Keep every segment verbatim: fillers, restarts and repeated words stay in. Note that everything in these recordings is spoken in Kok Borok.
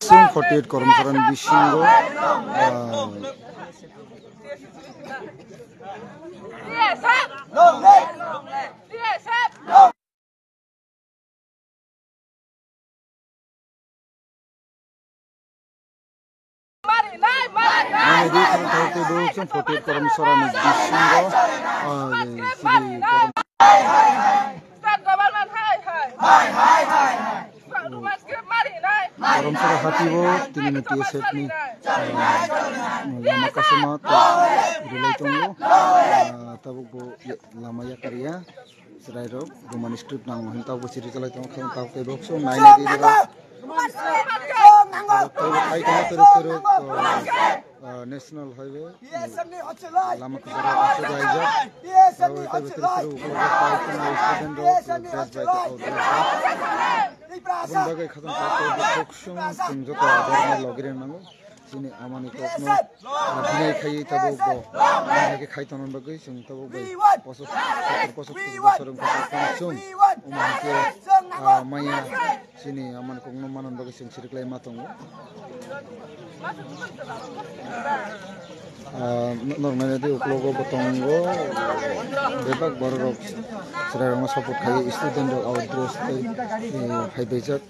Sum forty-eight Koromsarani bisingo, ah, Nini di thang thang tei bo chwng forty-eight Koromsarani bisingo, ah, sri Korom- State government hai hai. Hai hai hai hai. Koromsara hati o tini ni T S F ni, ah, lama kasima tei rilai tongo. Ah, tabuk bo lama yakar ya. Chwrai rok Roman script nango hin tabuk bo chiri chalai tongo. Tabuk tei bo chwng nai nai di rok. Tabuk hai tongo teruk teruk, ah, ah, National Highway, lama kwcharo aswk laijak. Abo tei bo tei bo ukologo pai kheno student rok, dress bai tei out dress bai. Aboni bagwi khajang kok tei bo kok sung chwng joto ador no logi rw nango. Chini amani kokno, ah, binai khaiwi tabuk bo, binai khe khai tongna bagwi chwng tabuk bai poso, poso, poso bosor wngkha chwng omo hai khe, ah, maya. Chini amani kokno manna bagwi chwng siriklai ma tongo. Ah, norok naina di ukologo bo tongo, bebak borok rok chwrai rokno support khai student rok out dress tei, eh, phaibaijak.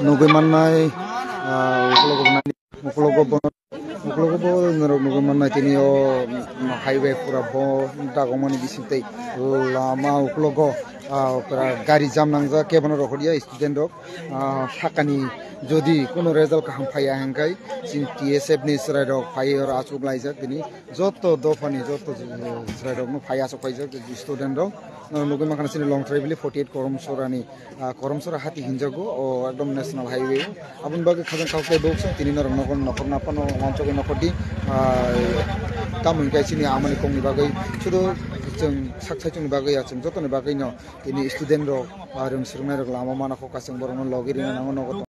Nugwi mannai, ah, ukologo bo nai. Ukologo bo, ukologo bo norok nugwi mannai tini o, mm, highway pura bo dagokmani bising tei lama ukologo, ah, pura gari jam nangjak, kebono rohorya student rok, ah, sakani jodi kuno result kaham phaiya hwnkhe chini T S F ni chwrai rok phaiwi oro achuk laijak tini joto dophani joto chwrai rokno phai achuk paijak student rok, norok nugwi mankha chini Longtharai bili forty eight Koromsorani ah, Koromsora hati hinjago, o ekdom national highway o. Aboni bagwi khajang kok tei bo chwng tini norok nokol nokol naphano wansugwi nokol di, ah, tamo hinkhe chini amani kokni bagwi sudu chwng sak saichungni bagwi ya chwng jotoni bagwino tini student rok, ah, rwng swrwngnai rok lama mana kok kasing borokno logi rina nango nogo.